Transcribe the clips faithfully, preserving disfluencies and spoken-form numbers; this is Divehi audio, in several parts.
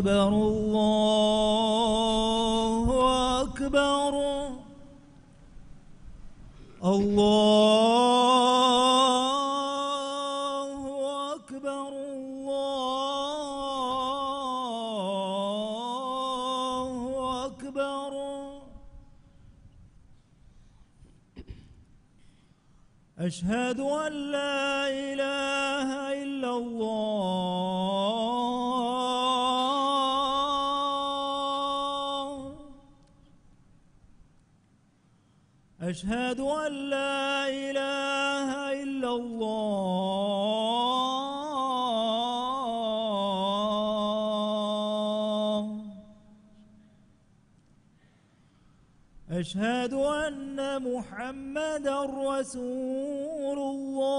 أكبر، الله أكبر، الله أكبر، الله أكبر. أشهد أن لا إله إلا الله. أشهد أن لا إله إلا الله. أشهد أن محمدا رسول الله.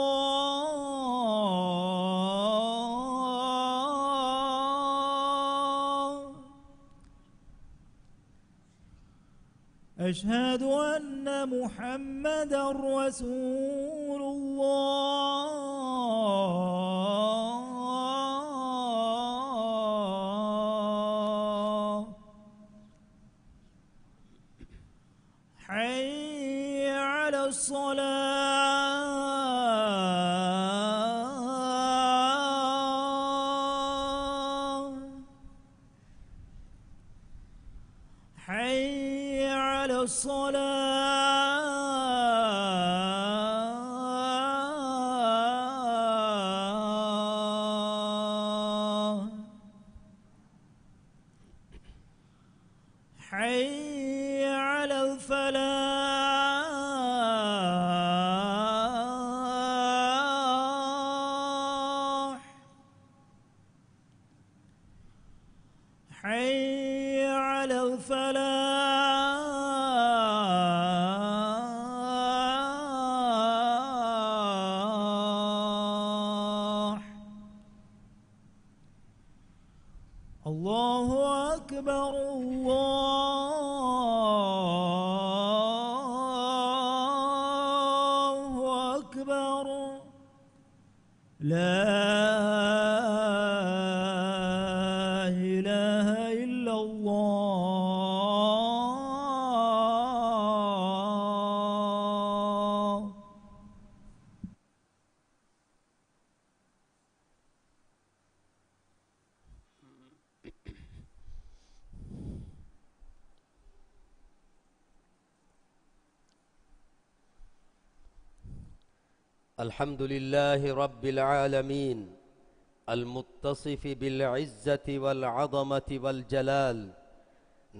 أشهد أن محمدا رسول الله. حي على الصلاة. حي على الصلاة. حي على الفلاح. حي على الفلاح. الله أكبر، الله أكبر. لا إله إلا الله. الحمد لله رب العالمين، المتصف بالعزة والعظمة والجلال،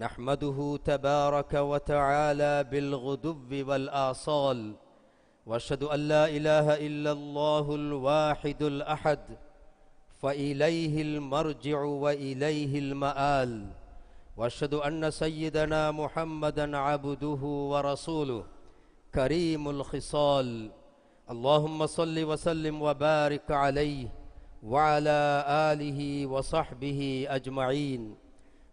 نحمده تبارك وتعالى بالغدو والآصال، وأشهد أن لا إله إلا الله الواحد الأحد، فإليه المرجع وإليه المآل، وأشهد أن سيدنا محمدا عبده ورسوله كريم الخصال، اللهم صل وسلم وبارك عليه وعلى آله وصحبه أجمعين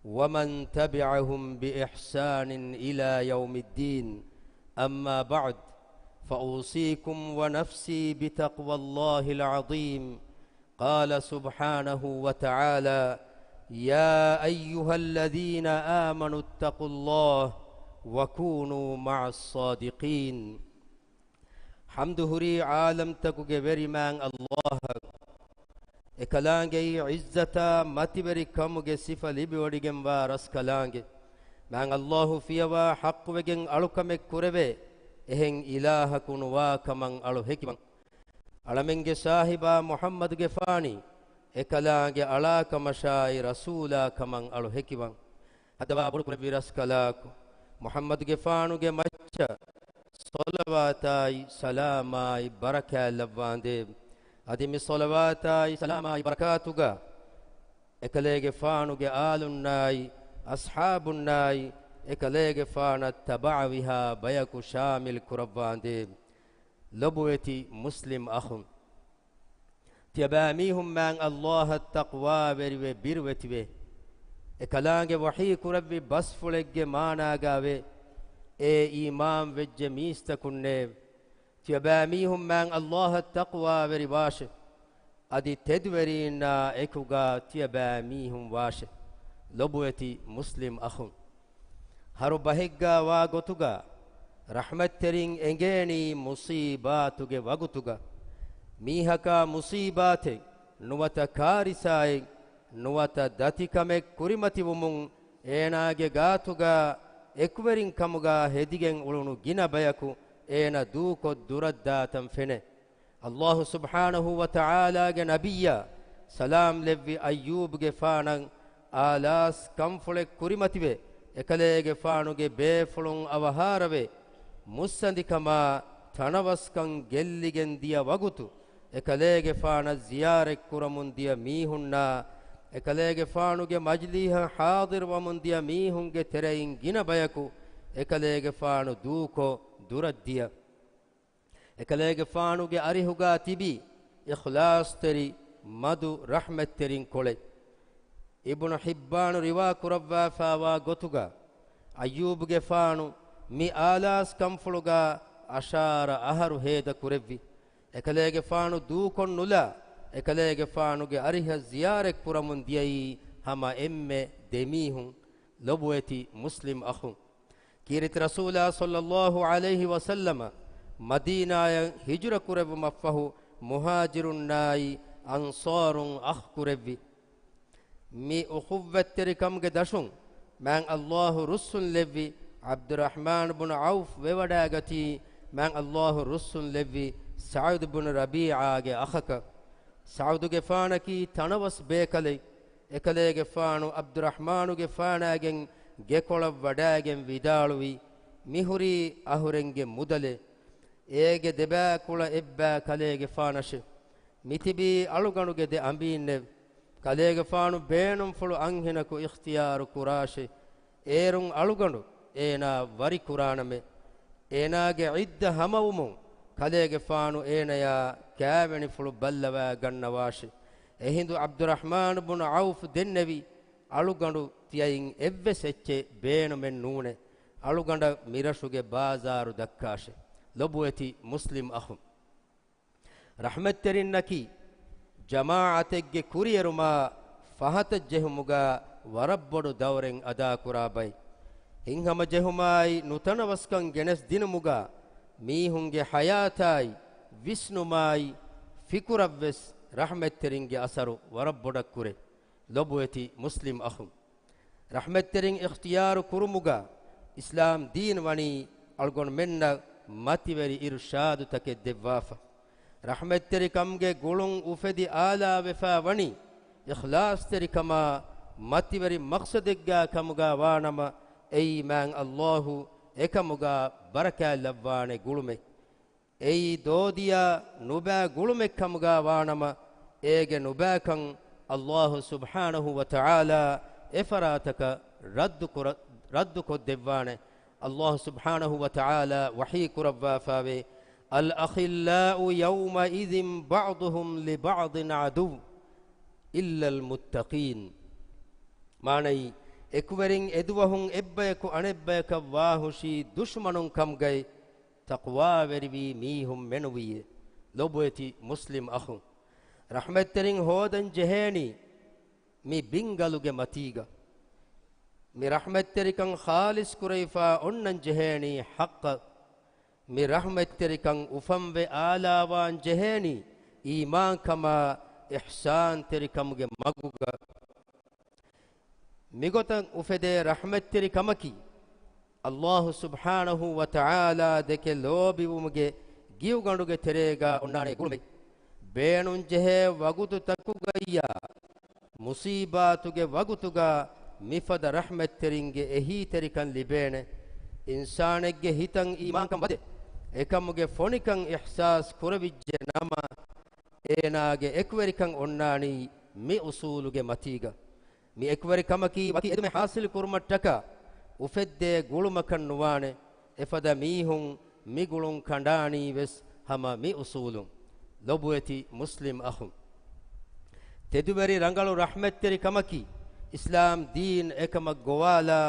ومن تبعهم بإحسان إلى يوم الدين. أما بعد، فأوصيكم ونفسي بتقوى الله العظيم. قال سبحانه وتعالى: يا أيها الذين آمنوا اتقوا الله وكونوا مع الصادقين. ޙަމްދު ހުރީ ޢާލަމްތަކުގެ ވެރި މާތް ﷲ އަށް، އެކަލާނގެއީ ޢިއްޒަތާ މަތިވެރިކަމުގެ ސިފަ ލިބިވޮޑިގެންވާ ރަސްކަލާނގެ. މާތް ﷲ ފިޔަވާ ޙައްޤުވެގެން އަޅުކަމެއް ކުރެވޭ، އެހެން އިލާހަކު ނުވާ ކަމަށް އަޅު ހެކިވަން. އަޅަމެންގެ ސާހިބާ މުޙައްމަދުގެފާނީ އެކަލާނގެ އަޅާ ކަމަށާއި ރަސޫލާ ކަމަށް އަޅު ހެކިވަން. ހަދަވާ ބޮޑުކުރެއްވި ރަސްކަލާކޮ، މުޙައްމަދުގެފާނުގެ މައްޗަށް ޞަލަވާތާއި ސަލާމާއި ބަރަކާތް ލައްވާނދޭވެ. އަދި މި ޞަލަވާތާއި ސަލާމާއި ބަރަކާތުގަ އެކަލޭގެފާނުގެ އާލުންނާއި އަޞްޙާބުންނާއި އެކަލޭގެފާނަށް ތަބަޢަވިހާ ބަޔަކު ޝާމިލް ކުރައްވާނދޭވެ. ލޮބުވެތި މުސްލިމް އަޚުން، ތިޔަބައިމީހުން މާތް ﷲ އަށް ތަޤްވާވެރިވެ ބިރުވެތިވެ. އެކަލާނގެ ވަޙީ ކުރެއްވި ބަސްފުޅެއްގެ މާނާގައިވޭ، އޭ އީމާން ވެއްޖެ މީސްތަކުންނޭވެ! ތިޔަބައިމީހުން މާތް ﷲ އަށް ތަޤްވާވެރި ވާށެ! އަދި ތެދުވެރީންނާ އެކުގަ ތިޔަބައިމީހުން ވާށެ! ލޮބުވެތި މުސްލިމް އަޚުން، ހަރު ބަހެއްގާ ވާ ގޮތުގަ ރަޙްމަތްތެރިން އެނގޭނީ މުޞީބާތުގެ ވަގުތުގަ. މީހަކާ މުޞީބާތެއް، ނުވަތަ ކާރިސާއެއް، ނުވަތަ ދަތިކަމެއް ކުރިމަތިވުމުން އޭނާގެ ގާތުގަ އެކުވެރިން ކަމުގަ ހެދިގެން އުޅުނު ގިނަ ބަޔަކު އޭނަ ދޫކޮށް ދުރަށްދާތަން ފެނޭ. އައްލާހު ސުބްޙާނަހު ވަ ތަޢާލާގެ ނަބިއްޔާ ސަލާމް ލެއްވި އައްޔޫބުގެފާނަށް އާލާސް ކަންފުޅެއް ކުރިމަތިވެ، އެކަލޭގެފާނުގެ ބޭފުޅުން އަވަހާރަވެ، މުއްސަނދިކަމާ ތަނަވަސްކަން ގެއްލިގެން ދިޔަ ވަގުތު، އެކަލޭގެފާނަށް ޒިޔާރަތް ކުރަމުން ދިޔަ މީހުންނާ، އެކަލޭގެފާނުގެ މަޖިލީހަށް ޙާޟިރުވަމުން ދިޔަ މީހުންގެ ތެރެއިން ގިނަ ބަޔަކު އެކަލޭގެފާނު ދޫކޮށް ދުރަށްދިޔަ. އެކަލޭގެފާނުގެ އަރިހުގާ ތިބީ އިޚްލާޞްތެރި މަދު ރަޙްމަތްތެރިން ކޮޅެއް. އިބްނު ޙިއްބާނު ރިވާ ކުރައްވާފާވާ ގޮތުގަ، އައްޔޫބުގެފާނު މި އާލާސް ކަންފުޅުގަ އަށާރަ އަހަރު ހޭދަ ކުރެއްވި. އެކަލޭގެފާނު ދޫކޮށްނުލާ، އެކަލޭގެފާނުގެ އަރިހަށް ޒިޔާރަތް ކުރަމުން ދިޔައީ ހަމަ އެންމެ ދެމީހުން. ލޮބުވެތި މުސްލިމް އަޚުން، ކީރިތި ރަސޫލާ ޞައްލައްލާހު ޢަލައިހި ވަސައްލަމަ މަދީނާޔަށް ހިޖުރަ ކުރެއްވުމަށްފަހު، މުހާޖިރުންނާއި އަންޞާރުން އަޚް ކުރެއްވި. މި އުޚުއްވަތްތެރިކަމުގެ ދަށުން މާތް އައްލާހު ރުއްސުން ލެއްވި ޢަބްދުއްރަޙްމާން ބުނު ޢައުފް ވެވަޑައިގަތީ، މާތް އައްލާހު ރުއްސުން ލެއްވި ސަޢުދު ބުނު ރަބީޢާގެ އަޚަކަށް. ސަޢުދުގެފާނަކީ ތަނަވަސް ބޭކަލެއް. އެކަލޭގެފާނު ޢަބްދުއްރަޙްމާނުގެފާނާގެން ގެކޮޅަށް ވަޑައިގެން ވިދާޅުވި، މިހުރީ އަހުރެންގެ މުދަލެއް. އޭގެ ދެބައިކުޅަ އެއްބައި ކަލޭގެފާނަށެވެ. މިތިބީ އަޅުގަނޑުގެ ދެ އަނބީންނެވެ. ކަލޭގެފާނު ބޭނުންފުޅު އަންހެނަކު އިޚްތިޔާރު ކުރާށޭ. އޭރުން އަޅުގަނޑު އޭނާ ވަރި ކުރާނަމޭ. އޭނާގެ ޢިއްދަ ހަމަވުމުން ކަލޭގެފާނު އޭނަޔާ ކާވެނިފުޅު ބައްލަވާ ގަންނަވާށޭ. އެހިނދު ޢަބްދުއްރަޙްމާން ބުނު ޢައުފް ދެންނެވި، އަޅުގަނޑު ތިޔައިން އެއްވެސް އެއްޗެއް ބޭނުމެއް ނޫނޭ. އަޅުގަނޑަށް މިރަށުގެ ބާޒާރު ދައްކާށޭ. ލޮބުވެތި މުސްލިމް އަޚުން، ރަޙްމަތްތެރިންނަކީ ޖަމާޢަތެއްގެ ކުރިއެރުމާ ފަހަތަށް ޖެހުމުގަ ވަރަށް ބޮޑު ދައުރެއް އަދާކުރާ ބައެއް. ހިތްހަމަޖެހުމާއި ނުތަނަވަސްކަން ގެނެސްދިނުމުގަ މީހުންގެ ޙަޔާތާއި ވިސްނުމާއި ފިކުރަށްވެސް ރަޙްމަތްތެރިންގެ އަސަރު ވަރަށް ބޮޑަށް ކުރޭ. ލޮބުވެތި މުސްލިމް އަޚުން، ރަޙްމަތްތެރިން އިޚްތިޔާރު ކުރުމުގަ އިސްލާމް ދީން ވަނީ އަޅުގަނޑުމެންނަށް މަތިވެރި އިރުޝާދުތަކެއް ދެއްވާފަ. ރަޙްމަތްތެރިކަމުގެ ގުޅުން އުފެދި އާލާވެފަ ވަނީ އިޚްލާޞްތެރިކަމާ މަތިވެރި މަޤްޞަދެއްގާ ކަމުގާ ވާނަމަ، އެއީ މާތް އައްލާހު އެކަމުގާ ބަރަކާތް ލައްވާނެ ގުޅުމެއް. އެއީ ދޯދިޔާ ނުބައި ގުޅުމެއް ކަމުގާ ވާނަމަ، އޭގެ ނުބައިކަން އައްލާހު ސުބްޙާނަހު ވަ ތަޢާލާ އެފަރާތަކަށް ރައްދު ކުރ-، ރައްދު ކޮށްދެއްވާނެ. އައްލާހު ސުބްޙާނަހު ވަ ތަޢާލާ ވަޙީ ކުރައްވާފައިވޭ، الأخلاء يومئذ بعضهم لبعض عدو إلا المتقين. މާނައީ، އެކުވެރިން އެދުވަހުން އެއްބަޔަކު އަނެއްބަޔަކަށް ވާހުށީ ދުޝްމަނުން ކަމުގައި، ތަޤްވާވެރިވީ މީހުން މެނުވީއޭ. ލޮބުވެތި މުސްލިމް އަޚުން، ރަޙްމަތްތެރިން ހޯދަން ޖެހޭނީ މި ބިންގަލުގެ މަތީގަ. މި ރަޙްމަތްތެރިކަން ޚާލިޞް ކުރެވިފަ އޮންނަން ޖެހޭނީ ޙައްޤަށް. މި ރަޙްމަތްތެރިކަން އުފަންވެ އާލާވާން ޖެހޭނީ އީމާންކަމާ އިޙްސާންތެރިކަމުގެ މަގުގަ. މިގޮތަށް އުފެދޭ ރަޙްމަތްތެރިކަމަކީ، އައްލާހު ސުބްޙާނަހު ވަ ތަޢާލާ ދެކެ ލޯބިވުމުގެ ގިއުގަނޑުގެ ތެރޭގާ އޮންނާނެ ގުޅުމެއް. ބޭނުންޖެހޭ ވަގުތުތަކުގައްޔާ، މުޞީބާތުގެ ވަގުތުގާ މިފަދަ ރަޙްމަތްތެރިންގެ އެހީތެރިކަން ލިބޭނެ. އިންސާނެއްގެ ހިތަށް އީމާންކަން ވަދެ، އެކަމުގެ ފޮނިކަން އިޙްސާސް ކުރެވިއްޖެ ނަމަ، އޭނާގެ އެކުވެރިކަން އޮންނާނީ މި އުޞޫލުގެ މަތީގަ. މި އެކުވެރިކަމަކީ ވަކި އެދުމެއް ޙާޞިލު ކުރުމަށްޓަކާ އުފެއްދޭ ގުޅުމަކަށް ނުވާނެ. އެފަދަ މީހުން މި ގުޅުން ކަނޑާނީ ވެސް ހަމަ މި އުޞޫލުން. ލޮބުވެތި މުސްލިމް އަޚުން، ތެދުވެރި ރަނގަޅު ރަޙްމަތްތެރި ކަމަކީ، އިސްލާމް ދީން އެކަމަށް ގޮވާލާ،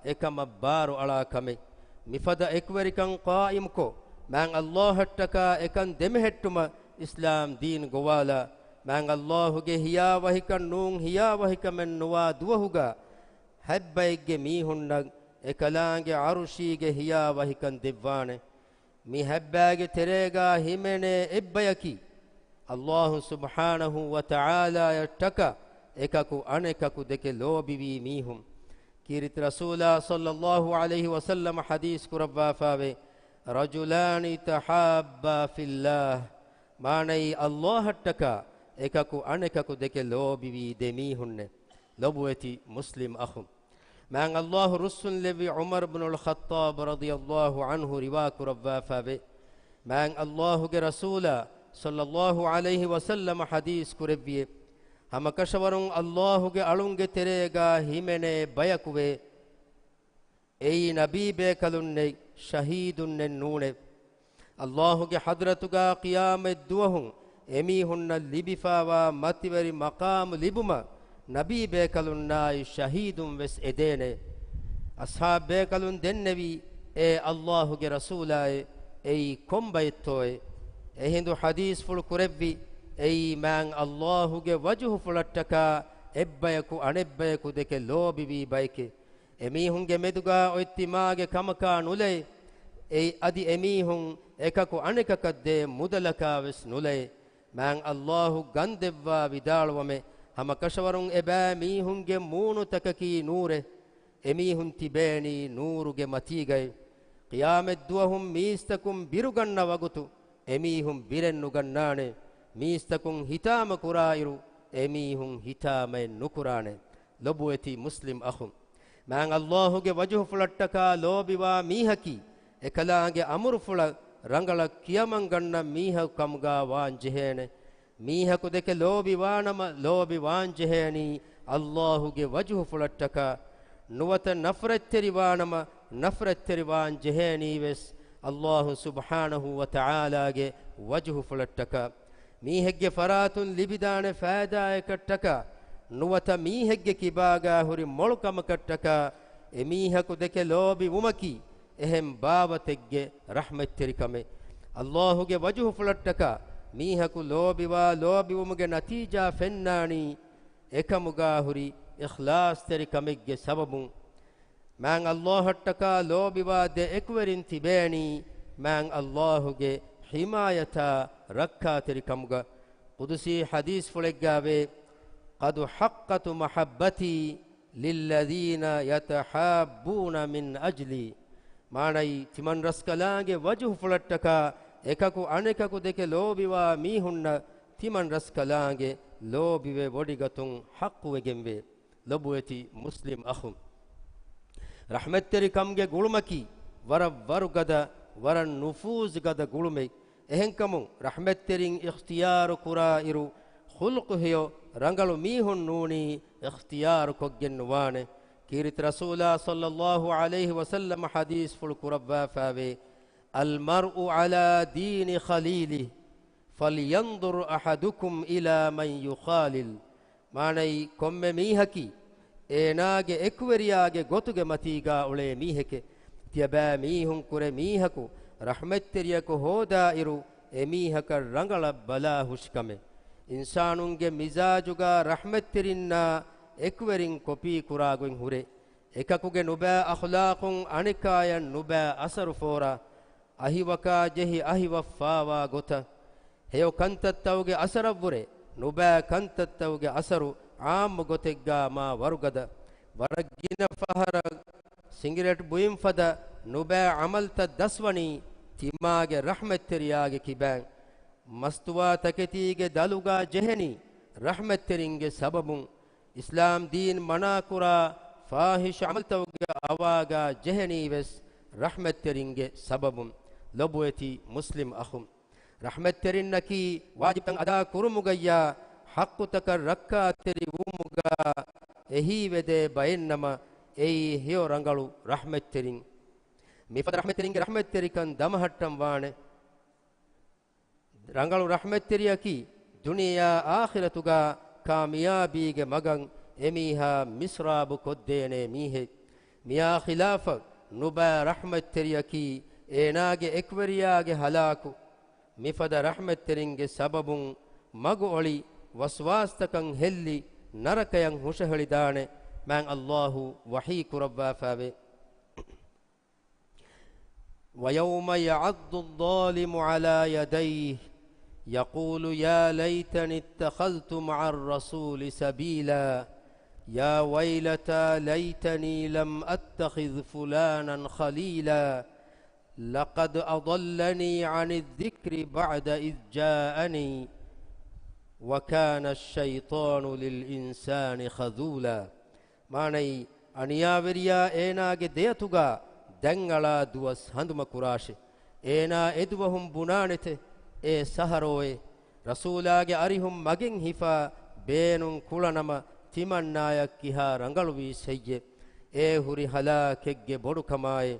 އެކަމަށް ބާރު އަޅާ ކަމެއް. މިފަދަ އެކުވެރިކަން ޤާއިމްކޮށް، މާތް އައްލާހަށްޓަކާ އެކަން ދެމެހެއްޓުމަށް އިސްލާމް ދީން ގޮވާލާ، މާތް އައްލާހުގެ ހިޔާވަހިކަން ނޫން ހިޔާވަހިކަމެއް ނުވާ ދުވަހުގަ، ހަތްބައެއްގެ މީހުންނަށް އެކަލާނގެ ޢަރުޝީގެ ހިޔާވަހިކަން ދެއްވާނެ. މި ހަތްބައިގެ ތެރޭގާ ހިމެނޭ އެއްބަޔަކީ، ﷲ ސުބްޙާނަހޫ ވަތަޢާލާޔަށްޓަކާ އެކަކު އަނެކަކު ދެކެ ލޯބިވީ މީހުން. ކީރިތި ރަސޫލާ ޞައްލައްލާހު ޢަލައިހި ވަސައްލަމަ ޙަދީޘް ކުރައްވާފާވޭ، رجلان تحابا في الله، މާނައީ، ﷲ އަށްޓަކާ އެކަކު އަނެކަކު ދެކެ ލޯބިވީ ދެ މީހުންނެ. ލޮބުވެތި މުސްލިމް އަޚުން. މާތް ﷲ ރުއްސުންލެއްވި ޢުމަރު ބުނުލް ޚައްޠާބު ރަޟިޔައްލާހު ޢަންހު ރިވާ ކުރައްވާފާވޭ، މާތް ﷲގެ ރަސޫލާ ޞައްލައްލާހު ޢަލައިހި ވަސައްލަމަ ޙަދީޘް ކުރެއްވިއޭ، ހަމަކަށަވަރުން ﷲގެ އަޅުންގެ ތެރޭގާ ހިމެނޭ ބަޔަކުވޭ، އެއީ ނަބީ ބޭކަލުންނެއް ޝަހީދުންނެއް ނޫނޭ. ﷲގެ ޙަޟްރަތުގާ ޤިޔާމަތް ދުވަހު އެމީހުންނަށް ލިބިފާވާ މަތިވެރި މަޤާމު ލިބުމަށް ނަބީ ބޭކަލުންނާއި ޝަހީދުން ވެސް އެދޭނެ. އަޞްޙާބް ބޭކަލުން ދެންނެވީ، އޭ ﷲގެ ރަސޫލާއޭ، އެއީ ކޮން ބައެއްތޯއޭ؟ އެހިނދު ޙަދީޘްފުޅު ކުރެއްވި، އެއީ މާތް ﷲގެ ވަޖުހުފުޅަށްޓަކާ އެއްބަޔަކު އަނެއްބަޔަކު ދެކެ ލޯބިވީ ބައެކޭ. އެމީހުންގެ މެދުގާ އޮތް ތިމާގެ ކަމަކާ ނުލައޭ. އެއީ އަދި އެމީހުން އެކަކު އަނެކަކަށް ދޭ މުދަލަކާ ވެސް ނުލައޭ. މާތް ﷲ ގަންދެއްވާ ވިދާޅުވަމޭ، ހަމަކަށަވަރުން އެބައިމީހުންގެ މޫނުތަކަކީ ނޫރޭ. އެމީހުން ތިބޭނީ ނޫރުގެ މަތީގައޭ. ޤިޔާމަތް ދުވަހު މީސްތަކުން ބިރުގަންނަ ވަގުތު އެމީހުން ބިރެއް ނުގަންނާނެ. މީސްތަކުން ހިތާމަ ކުރާއިރު، އެމީހުން ހިތާމައެއް ނުކުރާނެ. ލޮބުވެތި މުސްލިމް އަޚުން. މާތް ﷲގެ ވަޖުހުފުޅަށްޓަކާ ލޯބިވާ މީހަކީ، އެކަލާނގެ އަމުރުފުޅަށް ރަނގަޅަށް ކިޔަމަންގަންނަ މީހަކު ކަމުގާ ވާން ޖެހޭނެ. މީހަކު ދެކެ ލޯބިވާނަމަ، ލޯބިވާން ޖެހޭނީ ﷲގެ ވަޖުހުފުޅަށްޓަކާ. ނުވަތަ ނަފްރަތްތެރިވާނަމަ، ނަފްރަތްތެރިވާން ޖެހޭނީ ވެސް ﷲ ސުބްޙާނަހޫ ވަތަޢާލާގެ ވަޖުހުފުޅަށްޓަކާ. މީހެއްގެ ފަރާތުން ލިބިދާނެ ފައިދާއަކަށްޓަކާ، ނުވަތަ މީހެއްގެ ކިބާގާ ހުރި މޮޅު ކަމަކަށްޓަކާ، އެމީހަކު ދެކެ ލޯބިވުމަކީ، އެހެން ބާވަތެއްގެ ރަޙްމަތްތެރިކަމެއް. ﷲގެ ވަޖުހުފުޅަށްޓަކާ މީހަކު ލޯބިވާ ލޯބިވުމުގެ ނަތީޖާ ފެންނާނީ، އެކަމުގާ ހުރި އިޚްލާޞްތެރިކަމެއްގެ ސަބަބުން. މާތް ﷲއަށްޓަކާ ލޯބިވާ ދެ އެކުވެރިން ތިބޭނީ، މާތް ﷲގެ ޙިމާޔަތާ ރައްކާތެރިކަމުގަ. ޤުދުސީ ޙަދީޘްފުޅެއްގާވޭ، قد حقت محبتي للذين يتحابون من أجلي. މާނައީ، ތިމަން ރަސްކަލާނގެ ވަޖުހުފުޅަށްޓަކާ އެކަކު އަނެކަކު ދެކެ ލޯބިވާ މީހުންނަށް ތިމަން ރަސްކަލާނގެ ލޯބިވެ ވޮޑިގަތުން ޙައްޤުވެގެންވޭ. ލޮބުވެތި މުސްލިމް އަޚުން. ރަޙްމަތްތެރިކަމުގެ ގުޅުމަކީ ވަރަށް ވަރުގަދަ، ވަރަށް ނުފޫޒުގަދަ ގުޅުމެއް. އެހެންކަމުން، ރަޙްމަތްތެރިން އިޚްތިޔާރުކުރާއިރު، ޚުލްޤު ހެޔޮ ރަނގަޅު މީހުން ނޫނީ އިޚްތިޔާރުކޮށްގެން ނުވާނެ. ކީރިތި ރަސޫލާ ޞައްލައްލާހު ޢަލައިހި ވަސައްލަމަ ޙަދީޘްފުޅު ކުރައްވާފާވޭ، المرء على دين خليله، فلينظر أحدكم إلى من يخالل. މާނައީ، ކޮންމެ މީހަކީ އޭނާގެ އެކުވެރިޔާގެ ގޮތުގެ މަތީގާ އުޅޭ މީހެކޭ. ތިޔަބައިމީހުން ކުރެ މީހަކު ރަޙްމަތްތެރިޔަކު ހޯދާއިރު، އެމީހަކަށް ރަނގަޅަށް ބަލާ ހުށިކަމެއް. އިންސާނުންގެ މިޒާޖުގާ ރަޙްމަތްތެރިންނާ އެކުވެރިން ކޮޕީ ކުރާގޮތް ހުރޭ. އެކަކުގެ ނުބައި އަޚްލާޤުން އަނެކާޔަށް ނުބައި އަސަރު ފޯރާ. އަހިވަކާ ޖެހި އަހިވައް ފާވާ ގޮތަށް. ހެޔޮ ކަންތައްތައުގެ އަސަރަށްވުރެ، ނުބައި ކަންތައްތައުގެ އަސަރު ޢާއްމު ގޮތެއްގާ މާ ވަރުގަދަ. ވަރަށް ގިނަ ފަހަރަށް ސިނގިރޭޓް ބުއިން ފަދަ ނުބައި ޢަމަލްތައް ދަސްވަނީ ތިމާގެ ރަޙްމަތްތެރިޔާގެ ކިބައިން. މަސްތުވާ ތަކެތީގެ ދަލުގާ ޖެހެނީ ރަޙްމަތްތެރިންގެ ސަބަބުން. އިސްލާމް ދީން މަނާކުރާ ފާޙިޝް ޢަމަލްތައުގެ އަވާގާ ޖެހެނީ ވެސް ރަޙްމަތްތެރިންގެ ސަބަބުން. ލޮބުވެތި މުސްލިމް އަޚުން. ރަޙްމަތްތެރިންނަކީ ވާޖިބްތައް އަދާ ކުރުމުގައްޔާ ޙައްޤުތަކަށް ރައްކާތެރި ވުމުގާ އެހީވެދޭ ބައެއްނަމަ، އެއީ ހެޔޮ ރަނގަޅު ރަޙްމަތްތެރިން. މިފަދަ ރަޙްމަތްތެރިންގެ ރަޙްމަތްތެރިކަން ދަމަހައްޓަން ވާނެ. ރަނގަޅު ރަޙްމަތްތެރިޔަކީ ދުނިޔެއާ އާޚިރަތުގާ ކާމިޔާބީގެ މަގަށް އެމީހާ މިސްރާބު ކޮށްދޭނޭ މީހެއް. މިއާ ޚިލާފަށް ނުބައި ރަޙްމަތްތެރިޔަކީ އޭނާގެ އެކުވެރިޔާގެ ހަލާކު. މިފަދަ ރަޙްމަތްތެރިންގެ ސަބަބުން މަގު އޮޅި، ވަސްވާސްތަކަށް ހެއްލި، ނަރަކަޔަށް ހުށަހެޅިދާނެ. މާތް ﷲ ވަޙީ ކުރައްވާފައިވޭ. ويوم يعض الظالم على يديه يقول يا ليتني اتخذت مع الرسول سبيلا. يا ويلتى ليتني لم أتخذ فلانا خليلا. لقد أضلني عن الذكر بعد إذ جاءني وكان الشيطان للإنسان خذولا. މާނައީ، އަނިޔާވެރިޔާ އޭނާގެ ދެއަތުގާ ދަތްއަޅާ ދުވަސް ހަނދުމަކުރާށެ. އޭނާ އެދުވަހުން ބުނާނެތެ، އޭ ސަހަރޯއޭ، ރަސޫލާގެ އަރިހުން މަގެއް ހިފާ ބޭނުން ކުޅަނަމަ ތިމަންނާޔަށް ކިހާ ރަނގަޅުވީސް ހެއްޔޭ؟ އޭ ހުރި ހަލާކެއްގެ ބޮޑުކަމާއޭ،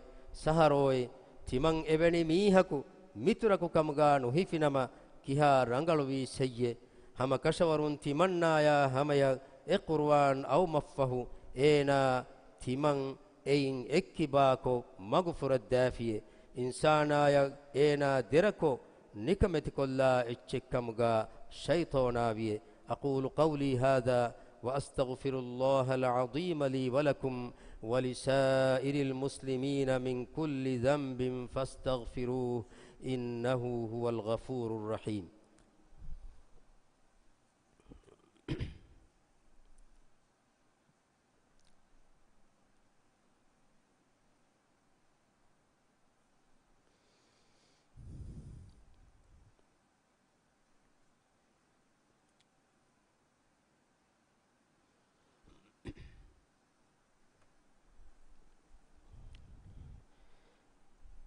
ސަހަރޯއޭ، ތިމަން އެވެނި މީހަކު މިތުރަކު ކަމުގާ ނުހިފިނަމަ ކިހާ ރަނގަޅުވީސް ހެއްޔޭ؟ ހަމަ ކަށަވަރުން ތިމަންނާޔާ ހަމަޔަށް އެ ޤުރުއާން އައުމަށްފަހު އޭނާ ތިމަން އެއިން އެއްކިބާކޮށް މަގުފުރައްދާފިއޭ. އިންސާނާޔަށް އޭނާ ދެރަކޮށް ނިކަމެތިކޮށްލާ އެއްޗެއްކަމުގާ ޝައިޠާނާވިއޭ. أقول قولي هذا وأستغفر الله العظيم لي ولكم ولسائر المسلمين من كل ذنب فاستغفروه إنه هو الغفور الرحيم.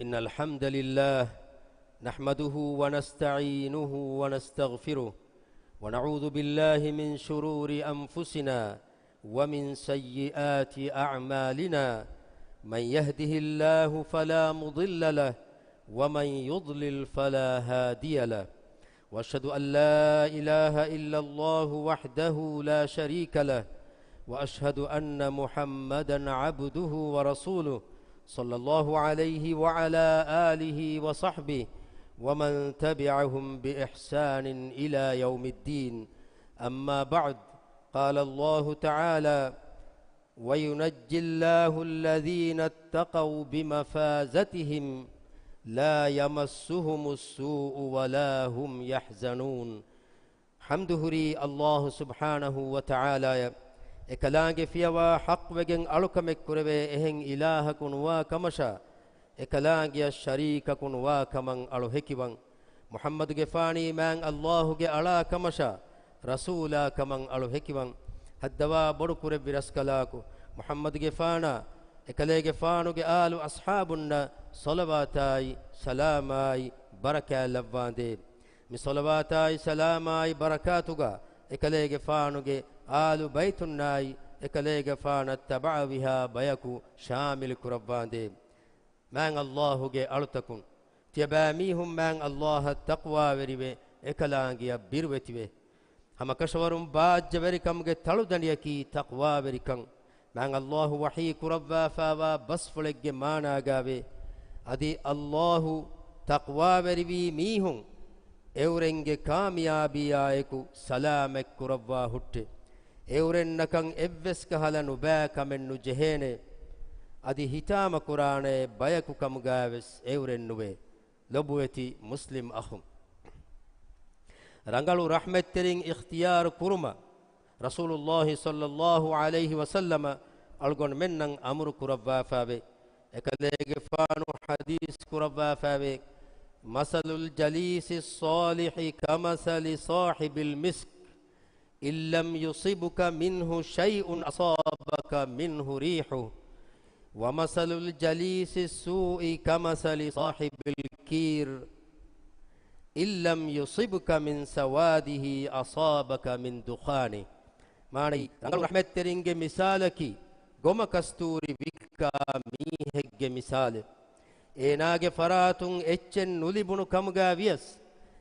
إن الحمد لله نحمده ونستعينه ونستغفره ونعوذ بالله من شرور أنفسنا ومن سيئات أعمالنا. من يهده الله فلا مضل له ومن يضلل فلا هادي له. وأشهد أن لا إله إلا الله وحده لا شريك له، وأشهد أن محمدا عبده ورسوله، صلى الله عليه وعلى آله وصحبه ومن تبعهم بإحسان إلى يوم الدين. أما بعد، قال الله تعالى: وينجي الله الذين اتقوا بمفازتهم لا يمسهم السوء ولا هم يحزنون. ޙަމްދު ހުރީ ﷲ ސުބްޙާނަހޫ ވަތަޢާލާޔަށް، އެކަލާނގެ ފިޔަވާ ޙައްޤުވެގެން އަޅުކަމެއް ކުރެވޭ އެހެން އިލާހަކު ނުވާ ކަމަށާ، އެކަލާނގެއަށް ޝަރީކަކު ނުވާ ކަމަށް އަޅު ހެކިވަން. މުޙައްމަދުގެފާނީ މާތް ﷲ ގެ އަޅާ ކަމަށާ، ރަސޫލާ ކަމަށް އަޅު ހެކިވަން. ހައްދަވާ ބޮޑު ކުރެއްވި ރަސްކަލާކު، މުޙައްމަދުގެފާނާ، އެކަލޭގެފާނުގެ އާލު އަޞްޙާބުންނަށް ޞަލަވާތާއި ސަލާމާއި ބަރަކާތް ލައްވާނދޭ. މި ޞަލަވާތާއި ސަލާމާއި ބަރަކާތުގަ އެކަލޭގެފާނުގެ އާލު ބައިތުންނާއި އެކަލޭގެފާނަށް ތަބަޢަވިހާ ބަޔަކު ޝާމިލު ކުރައްވާނދޭ. މާތް ﷲ ގެ އަޅުތަކުން، ތިޔަބައިމީހުން މާތް ﷲ އަށް ތަޤްވާވެރިވެ، އެކަލާނގެއަށް ބިރުވެތިވެ. ހަމަކަށަވަރުން ބާއްޖަވެރިކަމުގެ ތަޅުދަނޑިއަކީ ތަޤްވާވެރިކަން. މާތް ﷲ ވަޙީ ކުރައްވާފައިވާ ބަސްފުޅެއްގެ މާނާގާވޭ، އަދި ﷲ ތަޤްވާވެރިވީ މީހުން އެއުރެންގެ ކާމިޔާބީއާއެކު ސަލާމަތް ކުރައްވާ ހުއްޓެ. އެއުރެންނަކަށް އެއްވެސް ކަހަލަ ނުބައި ކަމެއް ނުޖެހޭނެ. އަދި ހިތާމަކުރާނެ ބަޔަކު ކަމުގައިވެސް އެއުރެން ނުވޭ. ލޮބުވެތި މުސްލިމް އަޚުން، ރަނގަޅު ރަޙްމަތްތެރިން އިޚްތިޔާރު ކުރުމަށް ރަސޫލުﷲ ޞައްލަﷲ ޢަލައިހި ވަސައްލަމަ އަޅުގަނޑުމެންނަށް އަމުރު ކުރައްވާފައިވޭ. އެކަލޭގެފާނު ޙަދީޘް ކުރައްވާފައިވޭ، مثل الجليس الصالح كمثل صاحب المسك إن لم يصبك منه شيء أصابك منه ريحه، ومثل الجليس السوء كمثل صاحب الكير إن لم يصبك من سواده أصابك من دخانه. މާނައީ، ރަނގަޅު ރަޙްމަތްތެރިންގެ މިސާލަކީ، ގޮމަ ކަސްތޫރި ވިއްކާ މީހެއްގެ މިސާލެއް. އޭނާގެ ފަރާތުން އެއްޗެއް ނުލިބުނު ކަމުގައި ވިޔަސް،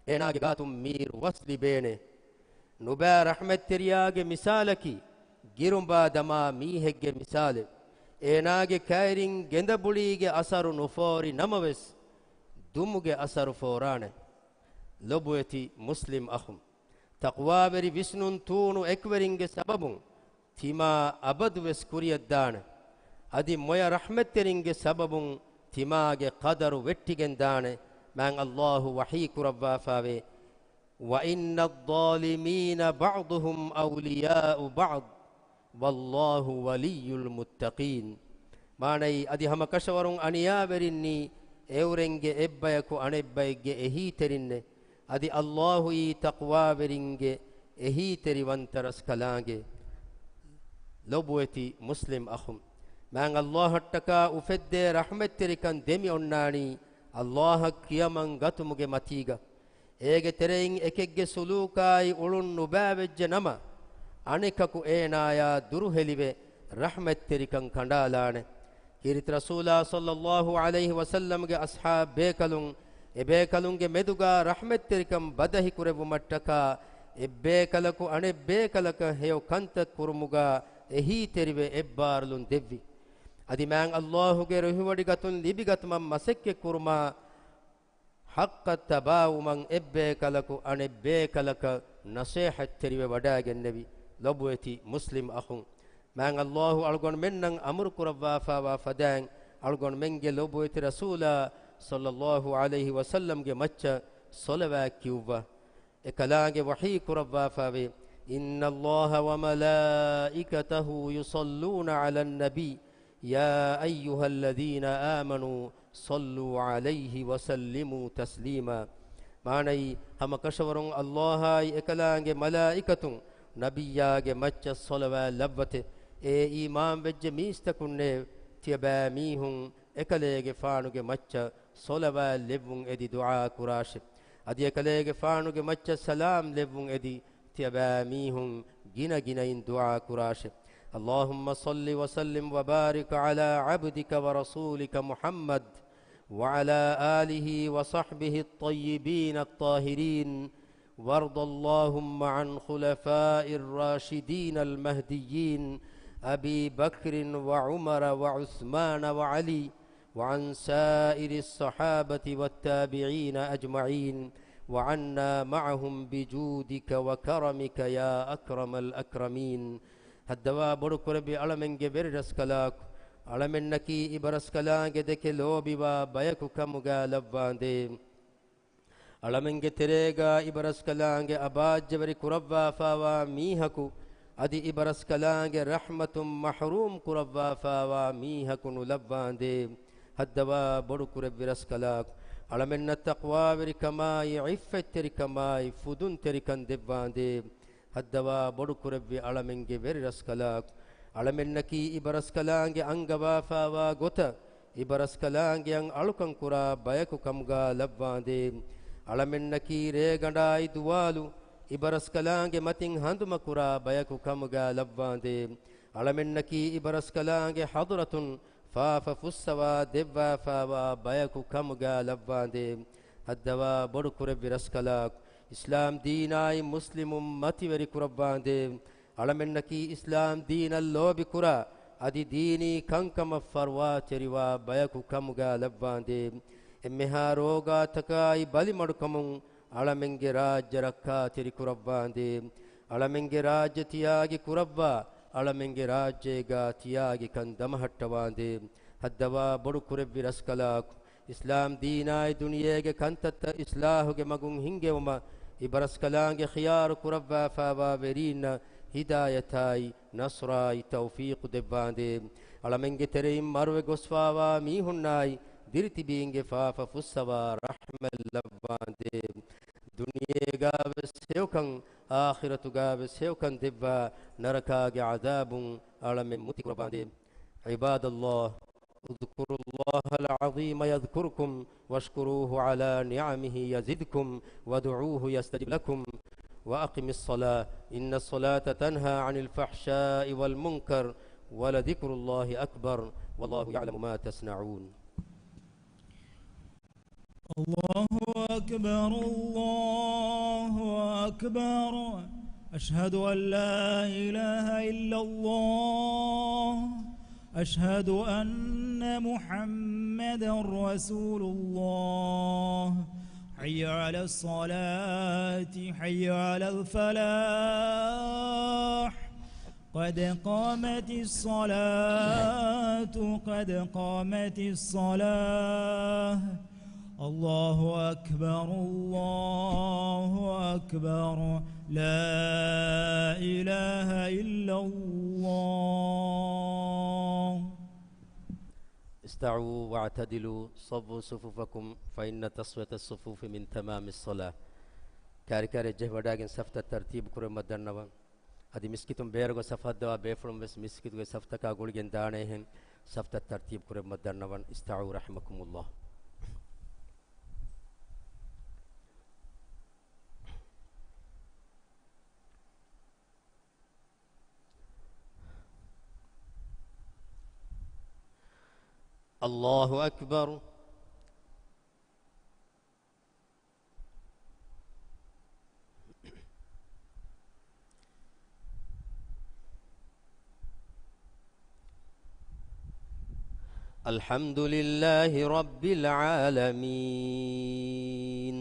އޭނާގެ ގާތުން މީރު ވަސް ލިބޭނެ. ނުބައި ރަޙްމަތްތެރިޔާގެ މިސާލަކީ، ގިރުނބާ ދަމާ މީހެއްގެ މިސާލެއް. އޭނާގެ ކައިރިން ގެނދަބުޅީގެ އަސަރު ނުފޯރި ނަމަވެސް، ދުމުގެ އަސަރު ފޯރާނެ. ލޮބުވެތި މުސްލިމް އަޚުން، ތަޤްވާވެރި ވިސްނުން ތޫނު އެކުވެރިންގެ ސަބަބުން، ތިމާ އަބަދުވެސް ކުރިޔަށްދާނެ. އަދި މޮޔަ ރަޙްމަތްތެރިންގެ ސަބަބުން ތިމާގެ ޤަދަރު ވެއްޓިގެންދާނެ. މާތް ﷲ ވަޙީ ކުރައްވާފައިވޭ، وَإِنَّ الظَّالِمِينَ بَعْضُهُمْ أَوْلِيَاءُ بَعْضٍ وَاللَّهُ وَلِيُّ الْمُتَّقِينَ. މާނައީ، އަދި ހަމަކަށަވަރުން އަނިޔާވެރިންނީ އެއުރެންގެ އެއްބަޔަކު އަނެއްބައެއްގެ އެހީތެރިންނޭ. އަދި ﷲ އީ ތަޤްވާވެރިންގެ އެހީތެރިވަންތަ ރަސްކަލާނގެ. ލޮބުވެތި މުސްލިމް އަޚުން، މާތް ﷲ އަށްޓަކާ އުފެއްދޭ ރަޙްމަތްތެރިކަން ދެމި އޮންނާނީ ﷲ އަށް ކިޔަމަން ގަތުމުގެ މަތީގަ. އޭގެ ތެރެއިން އެކެއްގެ ސުލޫކާއި އުޅުން ނުބައިވެއްޖެ ނަމަ، އަނެކަކު އޭނާޔާ ދުރުހެލިވެ، ރަޙްމަތްތެރިކަން ކަނޑާލާނެ. ކީރިތި ރަސޫލާ ޞައްލައްލާހު ޢަލައިހި ވަސައްލަމްގެ އަޞްޙާބް ބޭކަލުން، އެބޭކަލުންގެ މެދުގާ ރަޙްމަތްތެރިކަން ބަދަހިކުރެއްވުމަށްޓަކާ، އެއްބޭކަލަކު އަނެއްބޭކަލަކަށް ހެޔޮ ކަންތައް ކުރުމުގާ އެހީތެރިވެ އެއްބާރުލުން ދެއްވި. އަދި މާތް ﷲ ގެ ރުހިވޮޑިގަތުން ލިބިގަތުމަށް މަސައްކަތްކުރުމާ، ޙައްޤަށް ތަބާވުމަށް އެއްބޭކަލަކު އަނެއްބޭކަލަކަށް ނަޞޭޙަތްތެރިވެ ވަޑައިގެންނެވި. ލޮބުވެތި މުސްލިމް އަޚުން، މާތް ﷲ އަޅުގަނޑުމެންނަށް އަމުރު ކުރައްވާފައިވާ ފަދައިން، އަޅުގަނޑުމެންގެ ލޮބުވެތި ރަސޫލާ ޞައްލައްލާހު ޢަލައިހި ވަސައްލަމްގެ މައްޗަށް ޞަލަވާތް ކިޔުއްވާ. އެކަލާނގެ ވަޙީ ކުރައްވާފައިވޭ، إِنَّ اللَّهَ وَمَلَائِكَتَهُ يُصَلُّونَ عَلَى النَّبِيِّ، يَا أَيُّهَا الَّذِينَ آمَنُوا صَلُّوا عَلَيْهِ وَسَلِّمُوا تَسْلِيمًا. މާނައީ، ހަމަކަށަވަރުން ﷲ އާއި އެކަލާނގެ މަލާއިކަތުން ނަބިއްޔާގެ މައްޗަށް ޞަލަވާތް ލައްވަތެ. އޭ އީމާންވެއްޖެ މީސްތަކުންނޭ، ތިޔަބައިމީހުން އެކަލޭގެފާނުގެ މައްޗަށް ޞަލަވާތް ލެއްވުން އެދި ދުޢާ ކުރާށެ. އަދި އެކަލޭގެފާނުގެ މައްޗަށް ސަލާމް ލެއްވުން އެދި، ތިޔަބައިމީހުން ގިނަގިނައިން ދުޢާ ކުރާށެ. اللهم صل وسلم وبارك على عبدك ورسولك محمد وعلى آله وصحبه الطيبين الطاهرين، وارض اللهم عن خلفاء الراشدين المهديين أبي بكر وعمر وعثمان وعلي، وعن سائر الصحابة والتابعين أجمعين، وعنا معهم بجودك وكرمك يا أكرم الأكرمين. ހައްދަވާ ބޮޑުކުރެއްވި އަޅަމެންގެ ވެރިރަސްކަލާކު، އަޅަމެންނަކީ އިބަރަސްކަލާނގެ ދެކެ ލޯބިވާ ބަޔަކު ކަމުގާ ލައްވާނދޭ. އަޅަމެންގެ ތެރޭގާ އިބަރަސްކަލާނގެ އަބާއްޖަވެރި ކުރައްވާފާވާ މީހަކު، އަދި އިބަރަސްކަލާނގެ ރަޙްމަތުން މަޙްރޫމް ކުރައްވާފާވާ މީހަކު ނުލައްވާނދޭ. ހައްދަވާ ބޮޑުކުރެއްވި ރަސްކަލާކު، އަޅަމެންނަށް ތަޤްވާވެރިކަމާއި، ޢިއްފަތްތެރިކަމާއި، ފުދުންތެރިކަން ދެއްވާނދޭ. ހައްދަވާ ބޮޑުކުރެއްވި އަޅަމެންގެ ވެރިރަސްކަލާކު، އަޅަމެންނަކީ އިބަރަސްކަލާނގެ އަންގަވާފާވާ ގޮތަށް، އިބަރަސްކަލާނގެއަށް އަޅުކަން ކުރާ ބަޔަކު ކަމުގާ ލައްވާނދޭ. އަޅަމެންނަކީ ރޭގަނޑާއި ދުވާލު އިބަރަސްކަލާނގެ މަތިން ހަނދުމަކުރާ ބަޔަކު ކަމުގާ ލައްވާނދޭ. އަޅަމެންނަކީ އިބަރަސްކަލާނގެ ޙަޟްރަތުން ފާފަ ފުއްސަވާ ދެއްވާފާވާ ބަޔަކު ކަމުގާ ލައްވާނދޭ. ހައްދަވާ ބޮޑުކުރެއްވި ރަސްކަލާކު، އިސްލާމް ދީނާއި މުސްލިމުން މަތިވެރި ކުރައްވާނދޭ. އަޅަމެންނަކީ އިސްލާމް ދީނަށް ލޯބިކުރާ، އަދި ދީނީ ކަންކަމަށް ފަރުވާތެރިވާ ބަޔަކު ކަމުގާ ލައްވާނދޭ. އެންމެހާ ރޯގާތަކާއި ބަލިމަޑުކަމުން އަޅަމެންގެ ރާއްޖެ ރައްކާތެރި ކުރައްވާނދޭ. އަޅަމެންގެ ރާއްޖެ ތިޔާގި ކުރައްވާ، އަޅަމެންގެ ރާއްޖޭގާ ތިޔާގިކަން ދަމަހައްޓަވާނދޭ. ހައްދަވާ ބޮޑުކުރެއްވި ރަސްކަލާކު، އިސްލާމް ދީނާއި ދުނިޔޭގެ ކަންތައްތައް އިސްލާހުގެ މަގުން ހިންގެވުމަށް އިބަރަސްކަލާނގެ ޚިޔާރު ކުރައްވާފާވާ ވެރީންނަށް ހިދާޔަތާއި، ނަޞްރާއި، ތައުފީޤު ދެއްވާނދޭ. އަޅަމެންގެ ތެރެއިން މަރުވެ ގޮސްފާވާ މީހުންނާއި، ދިރިތިބީންގެ ފާފަ ފުއްސަވާ ރަޙްމަތް ލައްވާނދޭ. ދުނިޔޭގާވެސް ހެޔޮކަން، އާޚިރަތުގާވެސް ހެޔޮކަން ދެއްވާ، ނަރަކާގެ ޢަޛާބުން އަޅަމެން މުތި ކުރައްވާނދޭ. عباد الله، اذكروا الله العظيم يذكركم، واشكروه على نعمه يزدكم، وادعوه يستجب لكم، وأقم الصلاة، إن الصلاة تنهى عن الفحشاء والمنكر، ولذكر الله أكبر، والله يعلم ما تصنعون. الله أكبر، الله أكبر. أشهد أن لا إله إلا الله. أشهد أن محمدا رسول الله. حي على الصلاة، حي على الفلاح. قد قامت الصلاة، قد قامت الصلاة. الله أكبر، الله أكبر، لا إله إلا الله. استووا واعتدلوا، صوّوا صفوفكم، فإن تسوية الصفوف من تمام الصلاة. ކާރިކާރި ޖެހިވަޑައިގެން ސަފްތައް ތަރްތީބު ކުރުމަށް ދަންނަވަން. އަދި މިސްކިތުން ބޭރުގަ ސަފް ހައްދަވާ ބޭފުޅުން ވެސް މިސްކިތުގެ ސަފްތަކާ ގުޅިގެން ދާނެ އެހެން ސަފްތައް ތަރްތީބު ކުރެއްވުމަށް ދަންނަވަން. استووا رحمكم الله. الله أكبر. الحمد لله رب العالمين.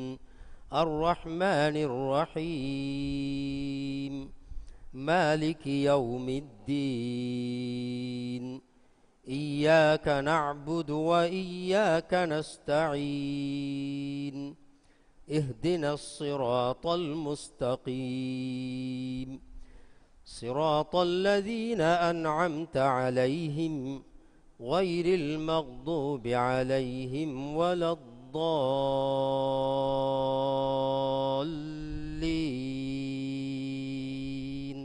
الرحمن الرحيم. مالك يوم الدين. إياك نعبد وإياك نستعين. اهدنا الصراط المستقيم. صراط الذين أنعمت عليهم غير المغضوب عليهم ولا الضالين.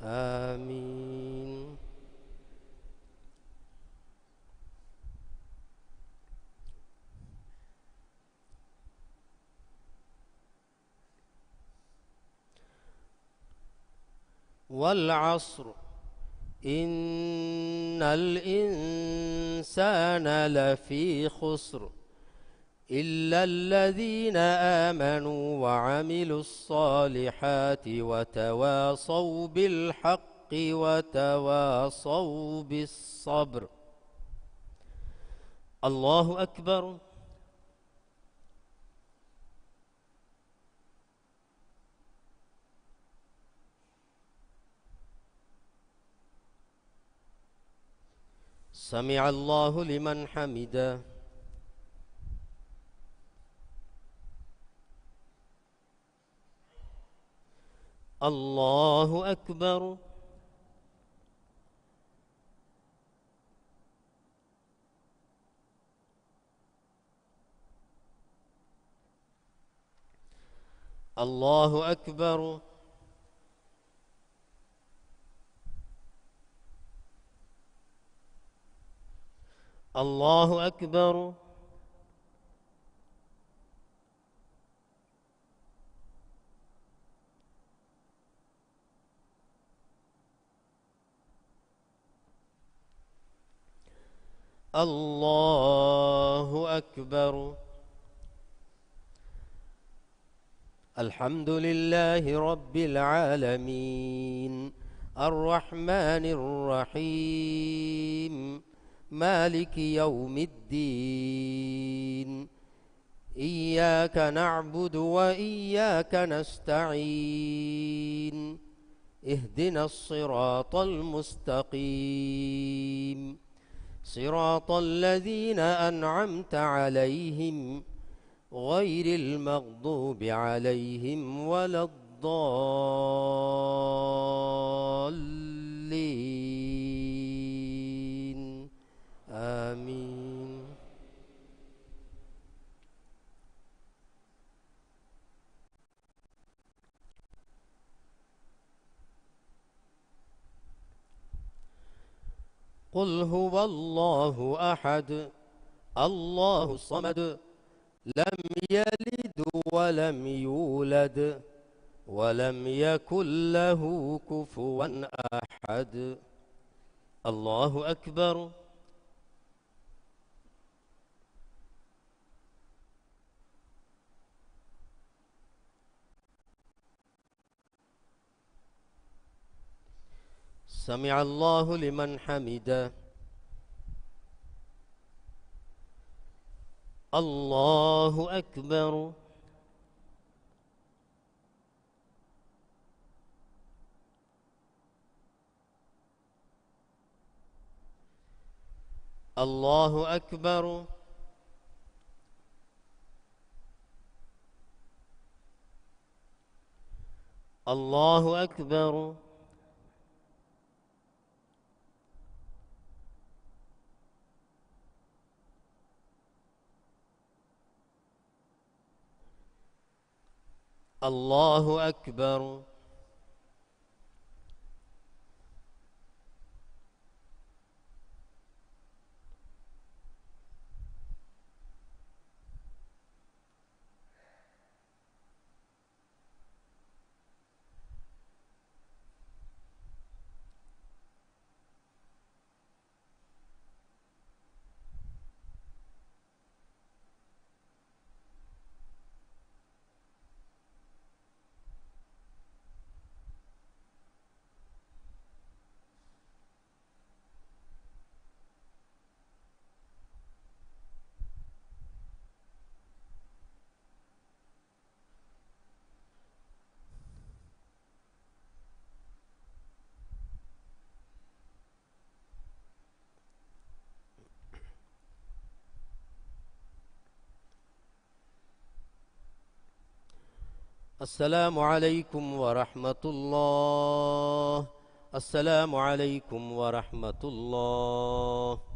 آمين. والعصر، إن الإنسان لفي خسر، إلا الذين آمنوا وعملوا الصالحات وتواصوا بالحق وتواصوا بالصبر. الله أكبر. سمع الله لمن حمده. الله أكبر. الله أكبر. الله أكبر. الله أكبر. الحمد لله رب العالمين. الرحمن الرحيم. مالك يوم الدين. إياك نعبد وإياك نستعين. اهدنا الصراط المستقيم. صراط الذين أنعمت عليهم غير المغضوب عليهم ولا الضالين. آمين. قل هو الله أحد، الله الصمد، لم يلد ولم يولد، ولم يكن له كفوا أحد. الله أكبر. سمع الله لمن حمده. الله أكبر. الله أكبر. الله أكبر. الله أكبر. السلام عليكم ورحمة الله. السلام عليكم ورحمة الله.